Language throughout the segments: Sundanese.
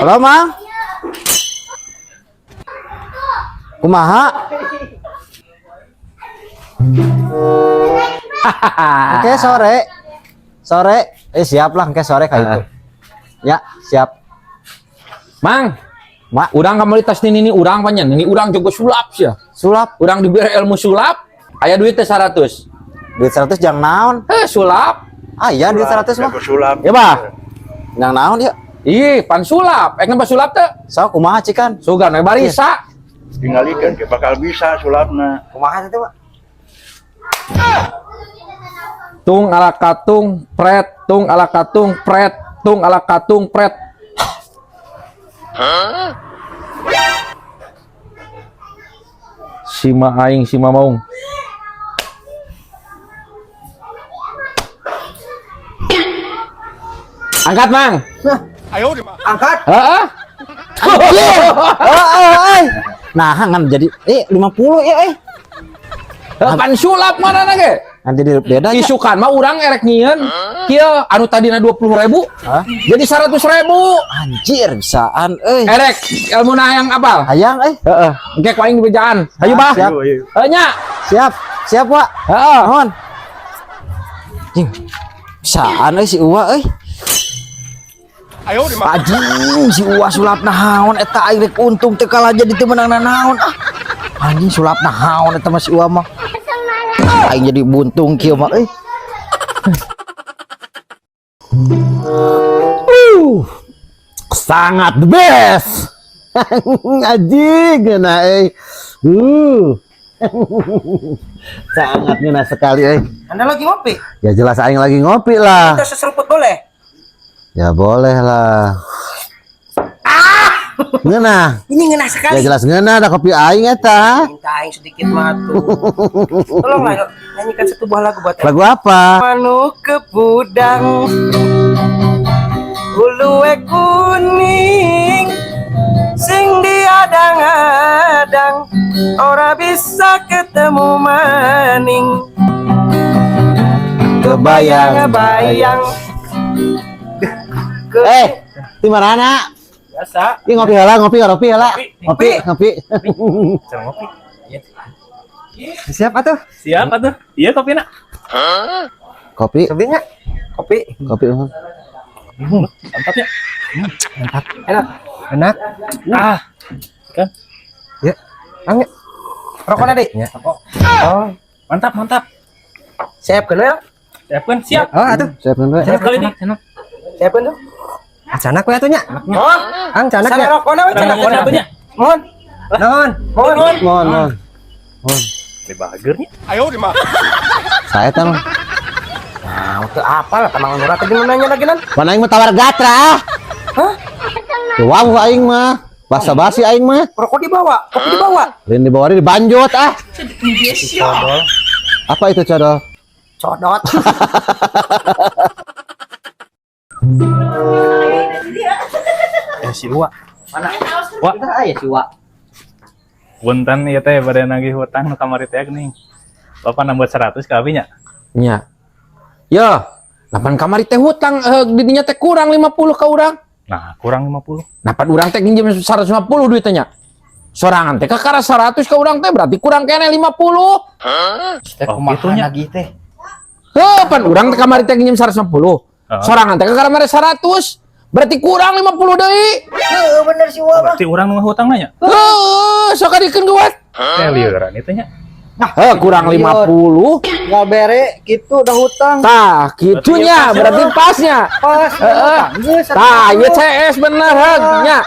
Halo, Mang. Kumaha? Oke, sore. Sore. Eh, siap lah, oke sore kayak itu. Ya, siap. Mang, Mak, urang kamari tas nini urang panyan, ini urang jago sulap sih. Sulap. Urang diberi ilmu sulap, aya duit teh 100. Duit 100 jang naon? Eh, sulap. Ah, iya duit 100 mah. Jago sulap. Ya, Bah. Jang naon ya? Ih, pan sulap. Eh, kenapa sulap teh? So, kumaha cikan? Sugan we barisa. Tinggalikeun ke bakal bisa sulapna. Kumaha itu, Pak? Tung ala katung, pret, tung ala katung, pret, tung ala katung, pret. Sima aing sima maung. Angkat, Mang. Angkat. Heeh. Oh, oh, eh. Nah, ngan jadi 50 ya eh. Pan sulap mana ge? Ngan jadi beda ya. Isukan mah urang erek nyieun kieu anu tadina 20.000 Hah? jadi 100.000. Anjir, bisaan euy. Erek ilmu hayang apal? Hayang eh. Heeh. Engke ku aing dibejaan. Hayu bah. Siap. Ayo, ayo. Heuh nya. Siap. Siap, Wak. Heeh. Mohon. Jing. Bisaan euy si Uwa euy. Anjing si Uwa sulap naon eta, aing rek untung teh kalah jadi teu meunang naon ah. Anjing, sulap naon eta mah si Uwa mah. Aing jadi buntung kieu mah euy. Sangat the best. Anjing, ngena euy. Sangat ngena sekali euy. Anda lagi ngopi? Ya jelas aing lagi ngopi lah. Kita seseruput boleh? Ya boleh lah. Ah! Ngena. Ini ngena Ya sekali. jelas ngena ada kopi aing eta. Minta aing sedikit matu. Tolonglah nyanyikan satu buah lagu buat Lagu apa? Manuk kepudang Uluwe kuning sing diadang-adang ora bisa ketemu maning. Kebayang. Bayang ke Eh, di mana? Biasa. Ih, ngopi heula, ngopi, ngopi heula. Ngopi, ngopi. Cara ngopi. Siap atuh. Siap atuh. Iya kopi nak. Kopi, Kopinya kopi. Kopi. Mantap ya. Enak enak. Ah. Kan. Ya ang rokok deh ya. Oh. Mantap, mantap. Siap kan ya? Siap kan? Siap. Oh atuh. Siap kan, Siap kali ini. Siap kan tuh. Ah, canak we atuh nya. Oh, ang canak nya. Rokona we Canak canak. atuh nya. Mohon. Mohon. Mohon. Mohon, mohon. Mohon. Ini bagernya. Saya teh mah. Nah, untuk apa lah tamang murah tadi mau nanya lagi nan? Mana aing mah tawar gatra ah. Hah? Wow, aing mah. Basa basi aing mah. Rokok dibawa, kopi dibawa. Lain dibawa di banjut ah. Apa itu codol? Codot. Eh, si Uwa. Mana? Wah. Kita aya si Wa. Punten ieu teh bade nagih hutang nu kamari teh geuning. Bapak nambah 100 ka abi nya. Nya. Yo, lapan kamari teh hutang di dinya teh kurang 50 ka urang. Nah, kurang 50. Napan urang teh nginjem 150 duitnya. Sorangan teh kakara 100 ka urang teh berarti kurang keneh 50. Teh Oh, kumaha gitu nya. lagi teh? Heuh, pan urang teh kamari teh nginjem 150. Heeh. Sorangan teh kakara mere 100. Berarti kurang 50 deui. Heeh, bener si Wa mah. Berarti urang nu hutang nanya. Heuh, sok kadikeun kuat. Teh lieuran itu nya. Heuh, kurang 50. Nggak bere gitu udah hutang. Tah, kitunya berarti pasnya. Pas. Heeh. Geus. Tah, ieu CS bener heuh nya.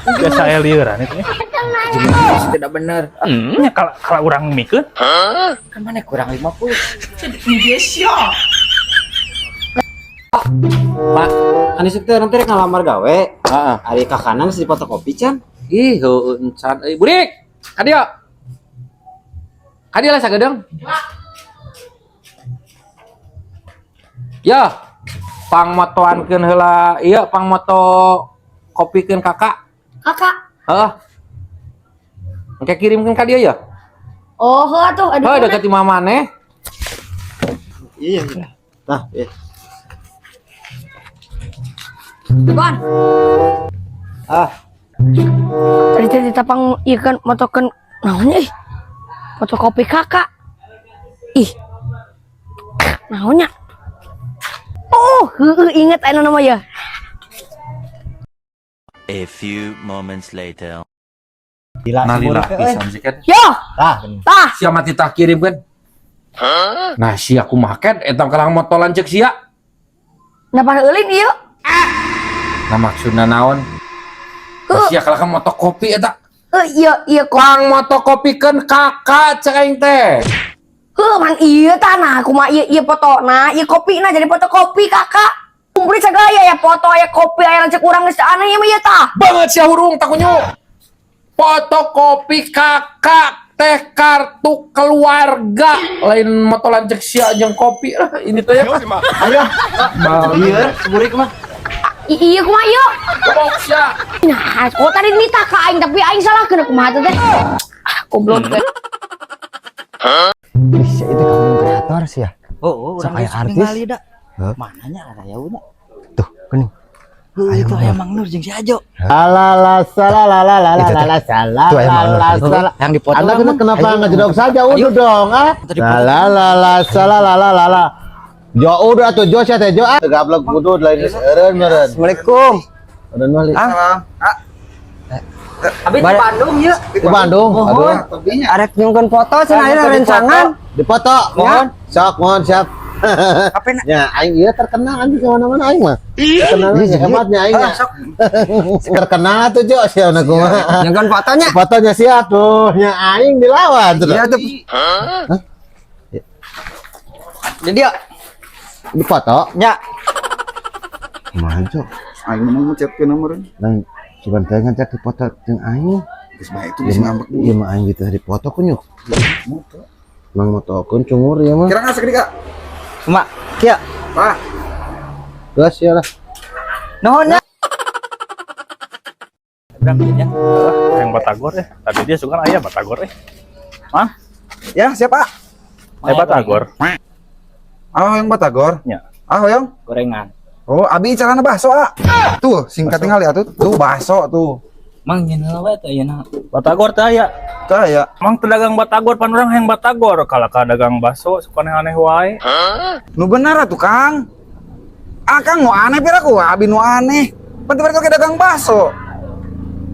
Biasa aya lieuran itu nya. Tidak bener. Nya kalau kalau urang mikeun Kan mana kurang 50. Pak, Kan isuk teh nanti rek ngalamar gawe. heeh. Ari kakanan geus dipotokopi can. Ih, heueuh encan euy. Burik, ka dieu. Ka dieu lah sagedeung. Ya, pangmotoankeun heula ieu pangmoto kopikeun kakak. Kakak. Heeh. Engke kirimkeun ka dieu ya. Oh, heuh atuh, aduh. Heuh, deket imah maneh. Iya. Nah, iya. Ban. Ah. Tadi tadi tapang ieu kan motokeun naonnya ih. Fotokopi KK. Ih. Naonnya? Oh, heueuh, inget anu nama ya. A few moments later. Gila, Nalila pisan sih kan. Yo, Tah. Tah. Sia mati tah kirim kan. Nah, sia kumaha ken eta kalang motolan cek sia. Napa euleun ieu? Nah, maksudna naon? Nah, sia kalah motokopi eta. Heuh, ieu ieu kok. Pang motokopikeun KK cek aing teh. Heuh, man ieu tah, nah kumaha ieu ieu fotona, ieu kopina jadi fotokopi KK. Kumpulin segala ya foto aya kopi aya lanceuk urang geus aneh ieu mah ieu tah. Banget sia hurung takunyu. Fotokopi KK teh kartu keluarga, lain motolan cek sia jeung kopi lah ini teh ya. Ayo. Iya, seburik mah. Iya kumaha ieu? Bok sia. Nah, kok tadi nitah ka aing tapi aing salah kena kumaha teh? Ah, goblok teh. Ih, sia itu kamu kreator sih ya. Oh, Sok urang aya geus artis. ningali da. Hah? Mananya aya nya. Tuh, kening. Heuh, Ayo, itu ayo. aya Mang Nur jeung si Ajo. Alala salalala Itu teh. lala Tuh, ayam Mang Nur. salalala Itu. salah. Yang dipoto Anda orang, kena Mang. kenapa Ayo, ngejedok saja udah dong ah. Tadi foto. Salalala salalala. Jo udah atuh jo sia teh jo ah. Gablek kudu lain geus eureun meureun. Assalamualaikum. Eureun mah li. Abi di Bandung yuk. Di Bandung. Aduh. Arek nyungkeun foto cenah aya rencangan. Dipoto. Mohon. Sok mohon siap. Apa na? Ya, aing ieu terkenal anjing kemana-mana aing mah. Terkenal Iya, jadi. hebatnya aing nya. Terkenal tuh jo sia na kumaha. Nyungkeun fotonya. Fotonya siap tuh, nya aing dilawan tuh. Iya tuh. Jadi ya, Dipoto. nya. Kumaha jo? Aing mah ngucapkeun nomor. Lain cuman teh ngajak dipoto jeung aing. Geus bae itu Ieu bisa mah ngambek ieu mah aing gitu dipoto kunyuk. moto. Mang motokeun cungur ieu mah. Kira nggak sakedik, Kak? Mak, kieu. Pak. Geus ya lah. Nuhun nya. Urang ya. Yang batagor eh. Tadi dia suka aya batagor eh. Mah, Ya, siapa? eh batagor. Ah, yang batagor. Ya. Ah, yang Gorengan. Oh, abi carana bakso, ah. Tuh, singkat tinggal ya tuh. Tuh bakso tuh. Mang nyeun wae teh ayeuna. Batagor teh aya. Tah ya. Mang teu dagang batagor pan urang hayang batagor. Kalah ka dagang bakso suka aneh-aneh wae. Nu benar atuh, Kang. Ah, Kang nu aneh pira ku, abi nu aneh. Penting mereka dagang bakso.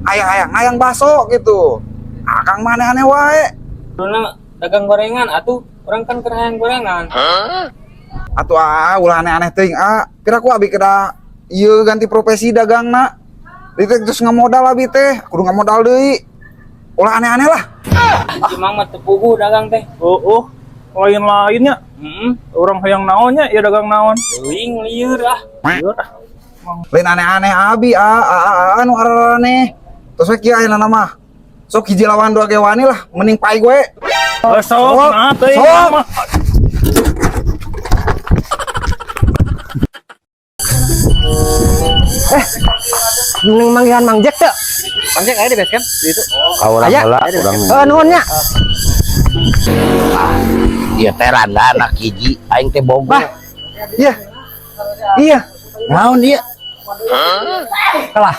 Ayang-ayang ayang bakso gitu. Ah, Kang mah aneh-aneh wae. Duluna dagang gorengan atuh urang kan keur hayang gorengan. Atuh ah, ulah aneh-aneh teuing ah. Pira ku abi kena ieu ganti profesi dagangna. Itu terus ngamodal abi teh, kudu ngamodal deui. Ulah aneh-aneh lah. Si Mang mah teu puguh dagang teh. Oh, lain-lainnya. Heeh. Urang hayang naonnya, ya dagang naon. Teuing lieur ah. Lieur ah. Lain aneh-aneh abi ah, ah, ah, ah nu aneh. Terus we kieu ayeuna mah. Sok hiji lawan dua ge wani lah, mending pai gue. Eh, sok, Sok, nah teuing sok. mah. Mending manggihan Mang Jack teu. Mang Jack aya di base camp di itu. Ka urang Aya. heula urang. Heuh, nuhun nya. Ieu teh randa anak hiji, aing teh bogo. Bah. Iya. Iya. Naon ieu? Kalah.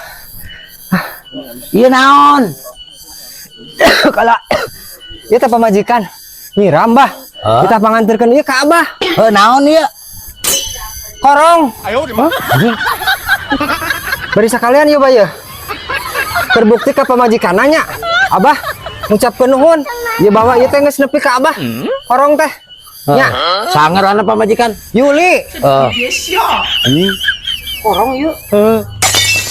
Ieu naon? Kalah. Ieu teh pamajikan. Nyiram, Bah. Hah? Kita panganterkeun ieu ka Abah. Heuh, naon ieu? Korong. Bari sakalian ieu, Bah ya. Terbukti ka pamajikanna. Abah ngucapkeun nuhun. Ieu bawa ieu teh geus nepi ka Abah. Korong teh. Nya, Saha ngaranna pamajikan? Yuli. Heeh. Korong ieu.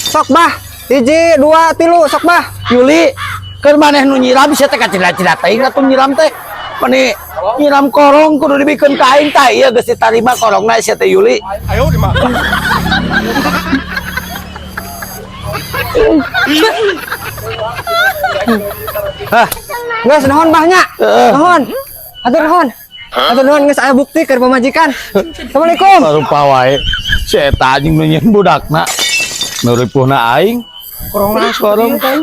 Sok, Bah. Hiji, dua, tilu, sok, Bah. Yuli, keur maneh nu nyiram sia teh kacida-cida teuing atuh nyiram teh. Mani nyiram korong kudu dibikeun ka aing tah ieu geus ditarima korongna sia teh Yuli. Hah. Geus nuhun Bah nya. Nuhun. Hatur nuhun. Hatur nuhun geus aya bukti keur pamajikan. Assalamualaikum. Rupa wae. Si eta anjing nu nyieun budakna. Nu ripuhna aing. Korong korong teh.